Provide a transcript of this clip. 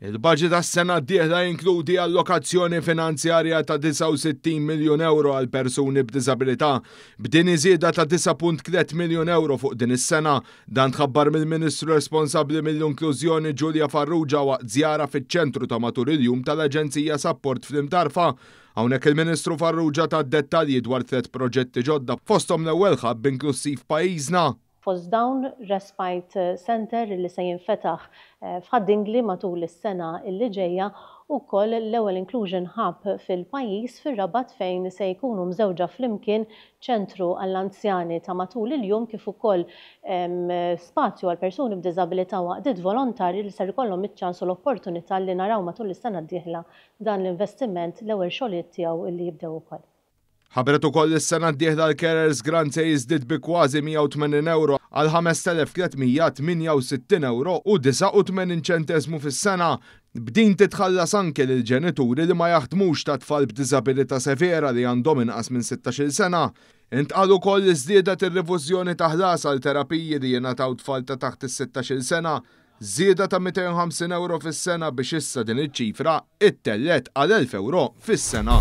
Il-baġit għas-sena d-dieħla jinkludi allokazzjoni finanzjarja ta' 69 miljun ewro għal persuni b'diżabilità, b'din żieda ta' 9.3 miljun ewro fuq din is-sena. Dan tħabbar mill-Ministru responsabbli mill-Inklużjoni Julia Farrugia waqt żjara fiċ-ċentru ta' matul il-jum tal-Aġenzija Sapport fl-Imtarfa. Hawnhekk il-Ministru Farrugia ta dettalji dwar tliet proġetti ġodda, fosthom l-ewwel hub inklussiv f'pajjiżna. Fost dawn, Respite Center li se jinfetaħ f'Ħad-Dingli matul is-sena illi ġejja u wkoll l-ewwel Inclusion Hub fil-pajjiż fir-Rabat, fejn se jkunu mżewġa flimkien ċentru għall-anzjani ta' matul il-jum kif ukoll spazju għal persuni b'diżabilità u għaqdiet volontarji li ser ikollhom iċ-ċans u l-opportunità li naraw matul is-sena d-dieħla dan l-investiment, l-ewwel xogħlijiet tiegħu li jibdew ukoll. Ħabbret ukoll li s-sena d-dieħla l-Carers Grant se jiżdied bi kważi 180 euro għal 5368 euro u 89 ċentesmu fis-sena. B'din titħallas anke lil ġenituri li ma jaħdmux ta' tfal b'diżabilità severa li għandhom inqas minn 16-il sena. Intqal ukoll li żdiedet ir-rifużjoni ta' ħlas għal terapiji li jingħataw tfal ta' taħt is-16-il sena, żieda ta' 250 euro fis-sena biex issa din iċ-ċifra ittellgħet għal 1000 euro fis-sena.